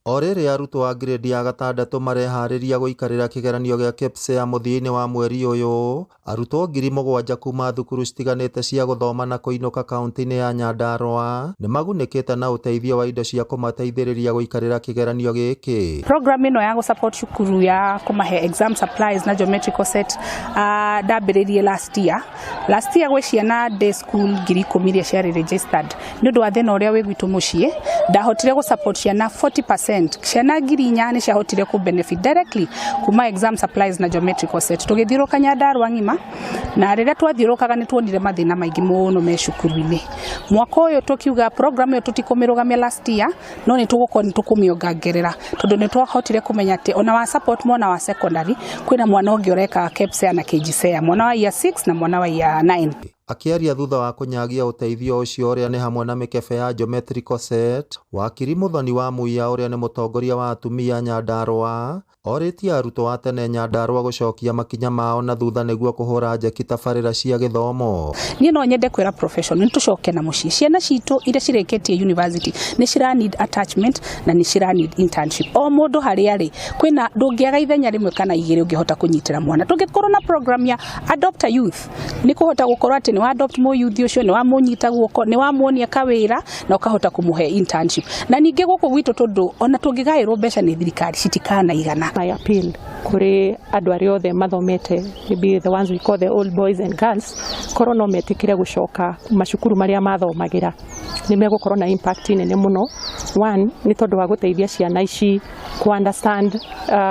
O rĩrĩ arutwo a gredi ya gatandatũ mareharĩria gũikarĩra kĩgeranio gĩa KPSEA mũthia-inĩ wa mweri ũyũ, arutwo 7,000 kuma thukuru citiganĩte cia gũthoma na kũinũka kaunti-inĩ ya Nyandarua nĩ magunĩkĩte na ũteithio wa indo cia kũmateithĩrĩria gũikarĩra kĩgeranio gĩkĩ. Program ĩno ya gũ-support cukuru ya kũmahe exam supplies na geometrical set ndambĩrĩrie last year. Last year gwĩ ciana day school 10,000 iria ciarĩ registered. Nĩ ũndũ wa thĩna ũrĩa wĩ gwitũ mũciĩ, ndahotire gũ support ciana 40%. Ciana 4,000 nĩ ciahotire kũ benefit directly kuma exam supplies na geometrical set. Tũgĩthiũrũrũka Nyandarua ng'ima na rĩrĩa twathiũrũrũkaga nĩ tuonire mathĩna maingĩ mũno me cukuru-inĩ. Mwaka ũyũ tũkiuga program ĩyo tũtikũmĩrũgamia last year, no nĩ tũgũkorwo nĩ tũkũmĩongerera tondũ nĩ twahotire kũmenya atĩ ona wa support mwana wa secondary, kwĩna mwana ũngĩ ũreka KPSEA na KJSEA, mwana wa year 6 na mwana wa year 9. Akĩaria thutha wa kũnyagia ũteithio ũcio ũrĩa nĩ hamwe na mĩkebe ya geometrical set, Wakiri Muthoni wa Muia ũrĩa nĩ mũtongoria wa atumia Nyandarua orĩtie arutwo a tene Nyandarua gũcokia makinya mao na thutha nĩguo kũhũra njeki tabarĩra cia gĩthomo. Niĩ no nyende kwĩra profession nĩ tũcoke na mũciĩ. Ciana citũ iria cirĩkĩtie university nĩ cira need attachment na nĩ cira need internship. O mũndũ harĩa arĩ kwĩna ndũngĩaga ithenya rĩmwe kana igĩrĩ ũngĩhota kũnyitĩra mwana. Tũngĩkorwo na program ya adopt a youth, nĩ kũhota gũkorwo atĩ nĩ wa adopt mũyuthi ũcio, nĩ wamũnyita guoko, nĩ wamuonia kawĩra na ũkahota kũmũhe internship. Na ningĩ gũkũ gwitũ, tondũ ona tũngĩgaĩrwo mbeca nĩ thirikari citikanaigana. My appeal kũrĩ andũ arĩa othe mathomete, maybe the ones we call the old boys and girls, korwo no metĩkĩre gũcoka macukuru marĩa mathomagĩra, nĩ megũkorwo na impact nene mũno. One, nĩ tondũ wa gũteithia ciana ici ku understand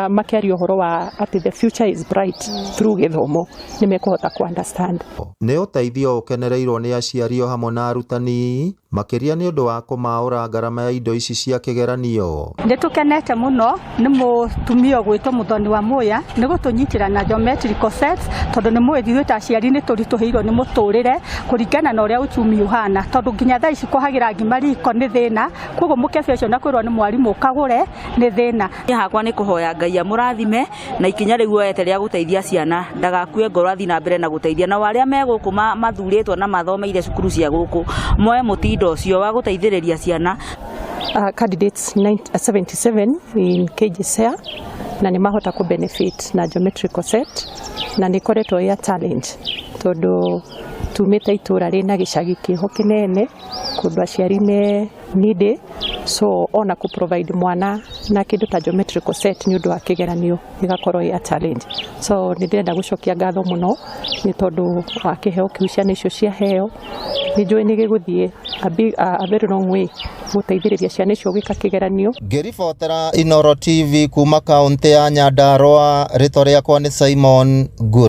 makĩaria ũhoro wa atĩ the future is bright through gĩthomo, nĩ mekũhota ku understand. Nĩ ũteithio ũkenereirwo nĩ aciari o hamwe na arutani, makĩria nĩ ũndũ wa kũmaũra ngarama ya indo ici cia kĩgeranio. Nĩ tũkenete mũno nĩ mũtumia ũgwĩtwo Mũthoni wa Muya nĩ gũtũnyitĩra na geometrical sets, tondũ nĩ mũĩ ithuĩ ta aciari nĩ tũritũhĩirwo nĩ mũtũrĩre kũringana na ũrĩa uchumi ũhana, tondũ nginya thaa ici kũhagĩra ngima riko nĩ thĩna. Koguo mũkebe ũcio na kwĩrwo nĩ mwarimũ ũkagũre nĩ thĩna. Niĩ hakwa nĩ kũhoya Ngai amũrathime na ikinya rĩu oete rĩa gũteithia ciana, ndagakue ngoro, athiĩ na mbere na gũteithia. Nao arĩa me gũkũ mathurĩtwo na mathomeire cukuru cia gũkũ moe mũtindo ũcio wa gũteithĩrĩria ciana. Candidates 77 in KJSEA na nĩ mahota kũ benefit na geometrical set, na nĩ ĩkoretwo ĩ a challenge tondũ tumĩte itũra rĩna gĩcagi kĩho kĩnene kũndũ aciari me needy, so ona kũ provide mwana na kĩndũ ta geometrical set nĩ ũndũ wa kĩgeranio ĩgakorwo ĩ a challenge. So nĩ ndĩrenda gũcokia ngatho mũno nĩ tondũ wa kĩheo kĩu ciana icio ciaheo. Nĩ njũĩ nĩ gĩgũthiĩ a very long way gũteithĩrĩria ciana icio gwĩka kĩgeranio. Ngĩribotera Inooro TV kuma kaũntĩ ya Nyandarua, rĩtwa rĩakwa nĩ Simon Ngure.